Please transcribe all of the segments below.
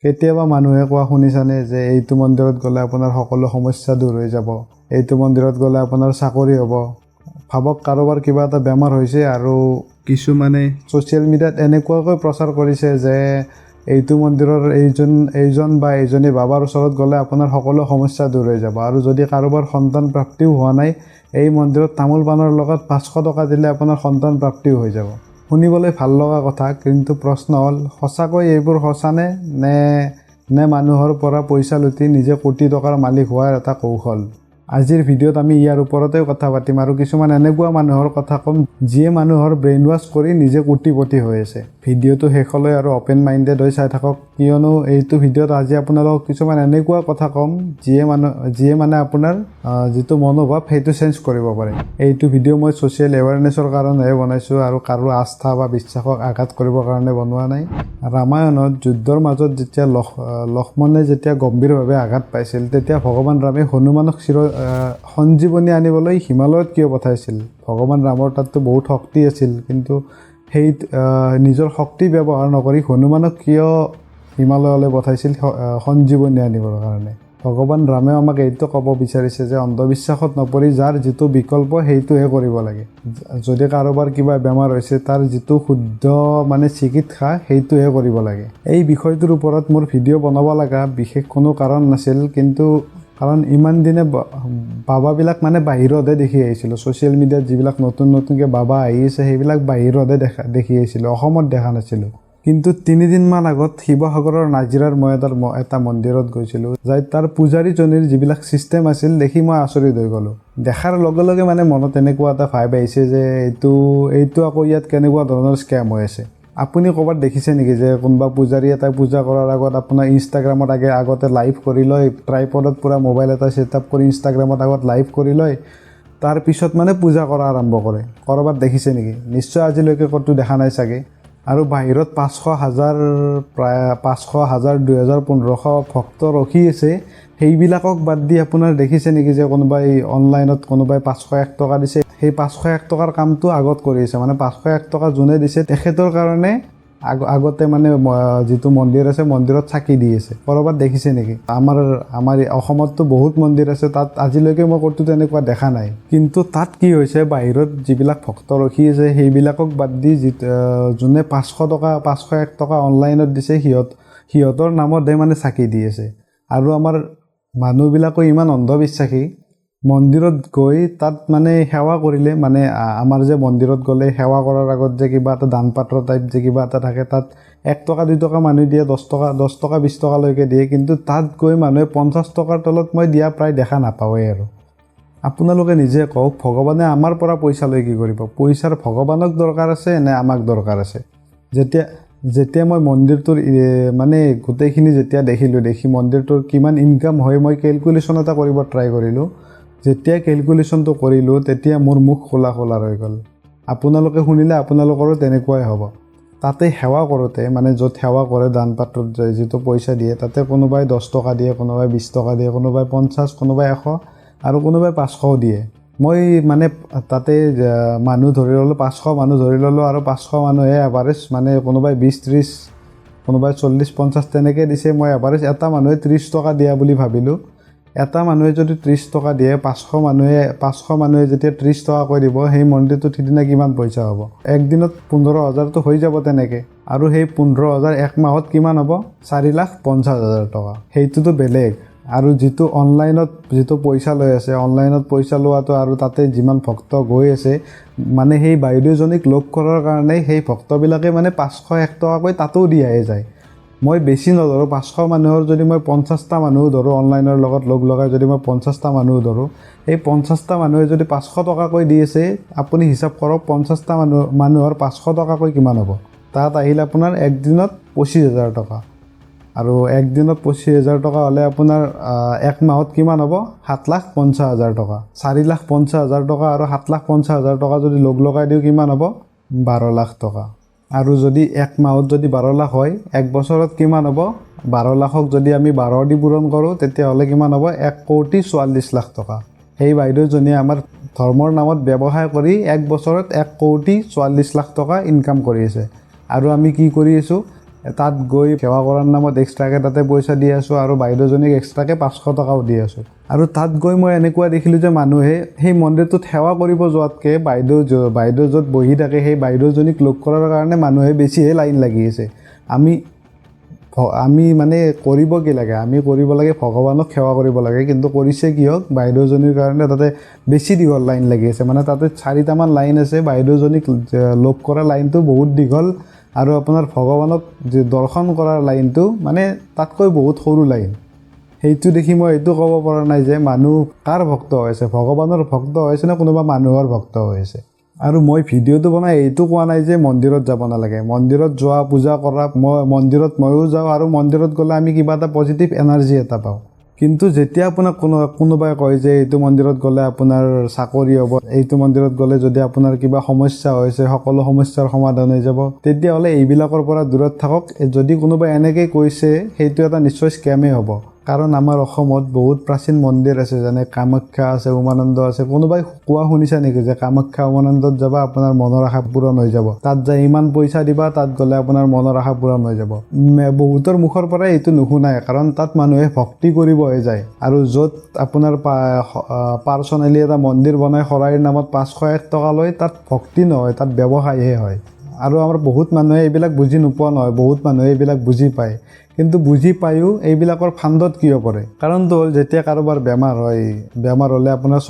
কেতিয়াবা মানুহে কোৱা শুনিছানে যে এইটো মন্দিৰত গ'লে আপোনাৰ সকলো সমস্যা দূৰ হৈ যাব, এইটো মন্দিৰত গ'লে আপোনাৰ চাকৰি হ'ব। ভাবক কাৰোবাৰ কিবা এটা বেমাৰ হৈছে আৰু কিছুমানে ছ'চিয়েল মিডিয়াত এনেকুৱাকৈ প্ৰচাৰ কৰিছে যে এইটো মন্দিৰৰ এইজন বা এইজনী বাবাৰ ওচৰত গ'লে আপোনাৰ সকলো সমস্যা দূৰ হৈ যাব। আৰু যদি কাৰোবাৰ সন্তান প্ৰাপ্তিও হোৱা নাই, এই মন্দিৰত তামোল পাণৰ লগত 500 টকা দিলে আপোনাৰ সন্তান প্ৰাপ্তিও হৈ যাব। শুনিবলৈ ভাল লগা কথা, কিন্তু প্ৰশ্ন হ'ল সঁচাকৈ এইবোৰ সঁচানে নে মানুহৰ পৰা পইচা লুটি নিজে কোটি টকাৰ মালিক হোৱাৰ এটা কৌশল? আজিৰ ভিডিঅ'ত আমি ইয়াৰ ওপৰতে কথা পাতিম আৰু কিছুমান এনেকুৱা মানুহৰ কথা ক'ম যিয়ে মানুহৰ ব্ৰেইন ৱাছ কৰি নিজে কোটিপতি হৈ আছে। ভিডিঅ'টো শেষলৈ আৰু অ'পেন মাইণ্ডেড হৈ চাই থাকক, কিয়নো এইটো ভিডিঅ'ত আজি আপোনালোকক কিছুমান এনেকুৱা কথা ক'ম যিয়ে মানে আপোনাৰ যিটো মনোভাৱ সেইটো চেঞ্জ কৰিব পাৰে। এইটো ভিডিঅ' মই ছ'চিয়েল এৱেৰনেছৰ কাৰণেহে বনাইছোঁ আৰু কাৰো আস্থা বা বিশ্বাসক আঘাত কৰিবৰ কাৰণে বনোৱা নাই। ৰামায়ণত যুদ্ধৰ মাজত যেতিয়া লক্ষ্মণে যেতিয়া গম্ভীৰভাৱে আঘাত পাইছিল, তেতিয়া ভগৱান ৰামে হনুমানক চিৰ সঞ্জীৱনী আনিবলৈ হিমালয়ত কিয় পঠাইছিল? ভগৱান ৰামৰ তাততো বহুত শক্তি আছিল, কিন্তু সেই নিজৰ শক্তি ব্যৱহাৰ নকৰি হনুমানক কিয় হিমালয়লৈ পঠাইছিল সঞ্জীৱনী আনিবৰ কাৰণে? ভগৱান ৰামেও আমাক এইটো ক'ব বিচাৰিছে যে অন্ধবিশ্বাসত নপৰি যাৰ যিটো বিকল্প সেইটোহে কৰিব লাগে। যদি কাৰোবাৰ কিবা বেমাৰ হৈছে, তাৰ যিটো শুদ্ধ মানে চিকিৎসা সেইটোহে কৰিব লাগে। এই বিষয়টোৰ ওপৰত মোৰ ভিডিঅ' বনাব লগা বিশেষ কোনো কাৰণ নাছিল, কিন্তু কাৰণ ইমান দিনে বাবাবিলাক মানে বাহিৰতহে দেখি আহিছিলোঁ। ছ'চিয়েল মিডিয়াত যিবিলাক নতুন নতুনকৈ বাবা আহি আছে, সেইবিলাক বাহিৰতহে দেখি আহিছিলোঁ, অসমত দেখা নাছিলোঁ। কিন্তু তিনিদিনমান আগত শিৱসাগৰৰ নাজিৰাৰ মই এটা মন্দিৰত গৈছিলোঁ। যাই তাৰ পূজাৰীজনীৰ যিবিলাক ছিষ্টেম আছিল দেখি মই আচৰিত হৈ গ'লোঁ। দেখাৰ লগে লগে মানে মনত এনেকুৱা এটা ভাইব আহিছে যে এইটো আকৌ ইয়াত কেনেকুৱা ধৰণৰ স্কেম হৈ আছে। আপুনি ক'ৰবাত দেখিছে নেকি যে কোনোবা পূজাৰী এটাই পূজা কৰাৰ আগত আপোনাৰ ইনষ্টাগ্ৰামত আগতে লাইভ কৰি লয়, ট্ৰাইপডত পূৰা মোবাইল এটা ছেট আপ কৰি ইনষ্টাগ্ৰামত আগত লাইভ কৰি লয়, তাৰপিছত মানে পূজা কৰা আৰম্ভ কৰে? ক'ৰবাত দেখিছে নেকি? নিশ্চয় আজিলৈকে ক'তো দেখা নাই চাগে। আৰু বাহিৰত 500 হাজাৰ, প্ৰায় 500 হাজাৰ, 2000, 1500 ভক্ত ৰখি আছে, সেইবিলাকক বাদ দি আপোনাৰ দেখিছে নেকি যে কোনোবাই অনলাইনত কোনোবাই 501 টকা দিছে, সেই 501 টকাৰ কামটো আগত কৰি আছে? মানে 501 টকা যোনে দিছে তেখেতৰ কাৰণে আগতে মানে যিটো মন্দিৰ আছে মন্দিৰত চাকি দি আছে। ক'ৰবাত দেখিছে নেকি? আমাৰ অসমততো বহুত মন্দিৰ আছে, তাত আজিলৈকে মই ক'তো তেনেকুৱা দেখা নাই। কিন্তু তাত কি হৈছে, বাহিৰত যিবিলাক ভক্ত ৰখি আছে সেইবিলাকক বাদ দি যোনে 500 টকা, 501 টকা অনলাইনত দিছে, সিহঁতৰ নামতহে মানে চাকি দি আছে। আৰু আমাৰ মানুহবিলাকো ইমান অন্ধবিশ্বাসী, মন্দিৰত গৈ তাত মানে সেৱা কৰিলে মানে আমাৰ যে মন্দিৰত গ'লে সেৱা কৰাৰ আগত যে কিবা এটা দান পাত্ৰ টাইপ যে কিবা এটা থাকে, তাত 1 টকা 2 টকা মানুহ দিয়ে, 10 টকা, 10 টকা 20 টকালৈকে দিয়ে, কিন্তু তাত গৈ মানুহে 50 টকাৰ তলত মই দিয়া প্ৰায় দেখা নাপাওঁৱেই। আৰু আপোনালোকে নিজে কওক, ভগৱানে আমাৰ পৰা পইচা লৈ কি কৰিব? পইচাৰ ভগৱানক দৰকাৰ আছে নে আমাক দৰকাৰ আছে? যেতিয়া মই মন্দিৰটোৰ মানে গোটেইখিনি যেতিয়া দেখিলোঁ, দেখি মন্দিৰটোৰ কিমান ইনকাম হয় মই কেলকুলেশ্যন এটা কৰিব ট্ৰাই কৰিলোঁ। যেতিয়া কেলকুলেশ্যনটো কৰিলোঁ তেতিয়া মোৰ মুখ খোলা খোলা ৰৈ গ'ল। আপোনালোকে শুনিলে আপোনালোকৰো তেনেকুৱাই হ'ব। তাতে সেৱা কৰোঁতে মানে য'ত সেৱা কৰে দান পাত্ৰত যিটো পইচা দিয়ে, তাতে কোনোবাই 10 টকা দিয়ে, কোনোবাই 20 টকা দিয়ে, কোনোবাই 50, কোনোবাই 100 আৰু কোনোবাই 500ও দিয়ে। মই মানে তাতে মানুহ ধৰি ল'লোঁ, 500 মানুহ ধৰি ল'লোঁ আৰু 500 মানুহে এভাৰেজ মানে কোনোবাই 20, 30, কোনোবাই 40, 50 তেনেকৈ দিছে। মই এভাৰেজ এটা মানুহে 30 টকা দিয়া বুলি ভাবিলোঁ। এটা মানুহে যদি 30 টকা দিয়ে, 500 মানুহে যেতিয়া 30 টকাকৈ দিব, সেই মন্দিৰটোত সিদিনা কিমান পইচা হ'ব? একদিনত 15 হাজাৰটো হৈ যাব তেনেকৈ। আৰু সেই 15 হাজাৰ এক মাহত কিমান হ'ব? 4,50,000 টকা। সেইটোতো বেলেগ। আৰু যিটো অনলাইনত যিটো পইচা লৈ আছে, অনলাইনত পইচা লোৱাটো আৰু তাতে যিমান ভক্ত গৈ আছে, মানে সেই বাইদেউজনীক লগ কৰাৰ কাৰণে সেই ভক্তবিলাকে মানে 501 টকাকৈ তাতো দিয়াহে যায়। মই বেছি নধৰোঁ, 500 মানুহৰ যদি মই 50টা মানুহ ধৰোঁ, অনলাইনৰ লগত লগ লগাই যদি মই 50টা মানুহ ধৰোঁ, সেই 50টা মানুহে যদি 500 টকাকৈ দি আছে, আপুনি হিচাপ কৰক 50টা মানুহৰ 500 টকাকৈ কিমান হ'ব? তাত আহিল আপোনাৰ একদিনত 25,000 টকা। আৰু একদিনত 25,000 টকা হ'লে আপোনাৰ এক মাহত কিমান হ'ব? 7,50,000 টকা। 4,50,000 টকা আৰু 7,50,000 টকা যদি লগ লগাই দিওঁ কিমান হ'ব? 12 লাখ টকা। আৰু যদি এক মাহত যদি 12 লাখ হয়, এক বছৰত কিমান হ'ব? 12 লাখক যদি আমি 12 দি পূৰণ কৰোঁ তেতিয়াহ'লে কিমান হ'ব? 1 কোটি 44 লাখ টকা। সেই বাইদেউজনীয়ে আমাৰ ধৰ্মৰ নামত ব্যৱসায় কৰি এক বছৰত 1 কোটি 44 লাখ টকা ইনকাম কৰি আছে। আৰু আমি কি কৰি আছোঁ? তাত গৈ সেৱা কৰাৰ নামত এক্সট্ৰাকৈ তাতে পইচা দি আছোঁ আৰু বাইদেউজনীক এক্সট্ৰাকৈ 500 টকাও দি আছোঁ। আৰু তাত গৈ মই এনেকুৱা দেখিলোঁ যে মানুহে সেই মন্দিৰটোত সেৱা কৰিব যোৱাতকৈ বাইদেউ য'ত বহি থাকে সেই বাইদেউজনীক লগ কৰাৰ কাৰণে মানুহে বেছিহে লাইন লাগি আছে। আমি মানে কৰিব কি লাগে, আমি কৰিব লাগে ভগৱানক সেৱা কৰিব লাগে, কিন্তু কৰিছে কি হওক, বাইদেউজনীৰ কাৰণে তাতে বেছি দীঘল লাইন লাগি আছে। মানে তাতে 4টামান লাইন আছে, বাইদেউজনীক লগ কৰা লাইনটো বহুত দীঘল আৰু আপোনাৰ ভগৱানক যে দৰ্শন কৰাৰ লাইনটো মানে তাতকৈ বহুত সৰু লাইন। সেইটো দেখি মই এইটো ক'ব পৰা নাই যে মানুহ কাৰ ভক্ত হৈছে, ভগৱানৰ ভক্ত হৈছে নে কোনোবা মানুহৰ ভক্ত হৈছে। আৰু মই ভিডিঅ'টো বনাই এইটো কোৱা নাই যে মন্দিৰত যাব নালাগে, মন্দিৰত যোৱা, পূজা কৰা, মই মন্দিৰত ময়ো যাওঁ আৰু মন্দিৰত গ'লে আমি কিবা এটা পজিটিভ এনাৰ্জি এটা পাওঁ। কিন্তু যেতিয়া আপোনাক কোনোবাই কয় যে এইটো মন্দিৰত গ'লে আপোনাৰ চাকৰি হ'ব, এইটো মন্দিৰত গ'লে যদি আপোনাৰ কিবা সমস্যা হৈছে সকলো সমস্যাৰ সমাধান হৈ যাব, তেতিয়াহ'লে এইবিলাকৰ পৰা দূৰত থাকক। যদি কোনোবাই এনেকৈ কৈছে সেইটো এটা নিশ্চয় স্কেমেই হ'ব। কাৰণ আমাৰ অসমত বহুত প্ৰাচীন মন্দিৰ আছে, যেনে কামাখ্যা আছে, উমানন্দ আছে। কোনোবাই কোৱা শুনিছা নেকি যে কামাখ্যা উমানন্দত যাবা আপোনাৰ মনৰ আশা পূৰণ হৈ যাব, তাত যাই ইমান পইচা দিবা, তাত গ'লে আপোনাৰ মনৰ আশা পূৰণ হৈ যাব? বহুতৰ মুখৰ পৰাই এইটো নুশুনাই, কাৰণ তাত মানুহে ভক্তি কৰিবহে যায়। আৰু য'ত আপোনাৰ পাৰ্চনেলি এটা মন্দিৰ বনাই শৰাইৰ নামত 501 টকা লয়, তাত ভক্তি নহয়, তাত ব্যৱসায়হে হয়। আৰু আমাৰ বহুত মানুহে এইবিলাক বুজি নোপোৱা নহয়, বহুত মানুহে এইবিলাক বুজি পায়, কিন্তু বুজি পায়ো এইবিলাকৰ ফাণ্ডত কিয় পৰে? কাৰণটো হ'ল যেতিয়া কাৰোবাৰ বেমাৰ হয়, বেমাৰ হ'লে আপোনাৰ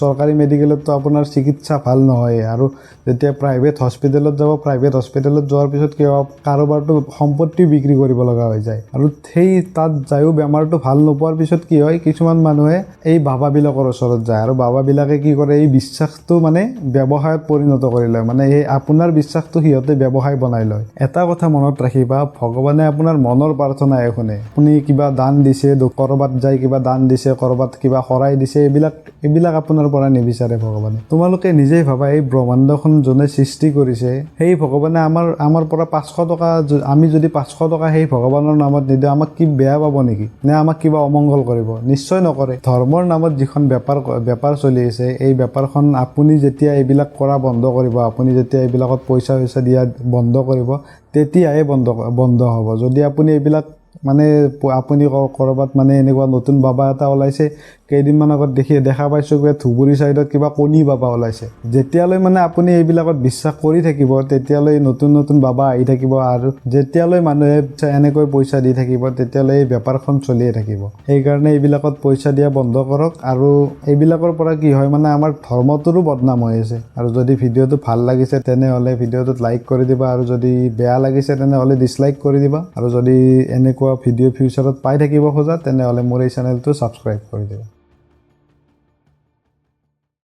চৰকাৰী মেডিকেলততো আপোনাৰ চিকিৎসা ভাল নহয়, আৰু যেতিয়া প্ৰাইভেট হস্পিটেলত যাব, প্ৰাইভেট হস্পিটেলত যোৱাৰ পিছত কি হ'ব, কাৰোবাৰতো সম্পত্তি বিক্ৰী কৰিব লগা হৈ যায়। আৰু সেই তাত যায়ো বেমাৰটো ভাল নোপোৱাৰ পিছত কি হয়, কিছুমান মানুহে এই বাবাবিলাকৰ ওচৰত যায় আৰু বাবাবিলাকে কি কৰে, এই বিশ্বাসটো মানে ব্যৱসায়ত পৰিণত কৰি লয়, মানে এই আপোনাৰ বিশ্বাসটো সিহঁতে ব্যৱসায় বনাই লয়। এটা কথা মনত ৰাখিবা, ভগৱানে আপোনাৰ মনৰ প্ৰাৰ্থনাহে শুনে। আপুনি কিবা দান দিছে, ক'ৰবাত যাই কিবা দান দিছে, ক'ৰবাত কিবা শৰাই দিছে, এইবিলাক আপোনাৰ পৰা নিবিচাৰে ভগৱানে। তোমালোকে নিজেই ভাবা, এই ব্ৰহ্মাণ্ডখন যোনে সৃষ্টি কৰিছে সেই ভগৱানে আমাৰ পৰা 500 টকা, আমি যদি 500 টকা সেই ভগৱানৰ নামত নিদিওঁ, আমাক কি বেয়া পাব নেকি, নে আমাক কিবা অমংগল কৰিব? নিশ্চয় নকৰে। ধৰ্মৰ নামত যিখন বেপাৰ চলি আছে, এই বেপাৰখন আপুনি যেতিয়া এইবিলাক কৰা বন্ধ কৰিব, আপুনি যেতিয়া এইবিলাকত পইচা চইচা দিয়া বন্ধ কৰিব, তেতিয়াহে বন্ধ হ'ব। যদি আপুনি এইবিলাক মানে আপুনি ক'ৰবাত মানে এনেকুৱা নতুন বাবা এটা ওলাইছে, কেইদিনমান আগত দেখা পাইছোঁ কিবা ধুবুৰী ছাইডত কিবা কণী বাবা ওলাইছে। যেতিয়ালৈ মানে আপুনি এইবিলাকত বিশ্বাস কৰি থাকিব, তেতিয়ালৈ নতুন নতুন বাবা আহি থাকিব, আৰু যেতিয়ালৈ মানুহে এনেকৈ পইচা দি থাকিব, তেতিয়ালৈ এই বেপাৰখন চলিয়ে থাকিব। সেইকাৰণে এইবিলাকত পইচা দিয়া বন্ধ কৰক। আৰু এইবিলাকৰ পৰা কি হয়, মানে আমাৰ ধৰ্মটোৰো বদনাম হৈ আছে। আৰু যদি ভিডিঅ'টো ভাল লাগিছে তেনেহ'লে ভিডিঅ'টোত লাইক কৰি দিবা, আৰু যদি বেয়া লাগিছে তেনেহ'লে ডিছলাইক কৰি দিবা। আৰু যদি এনেকুৱা ভিডিঅ' ফিউচাৰত পাই থাকিব খোজা তেনেহ'লে মোৰ এই চেনেলটো ছাবস্ক্ৰাইব কৰি দিবা।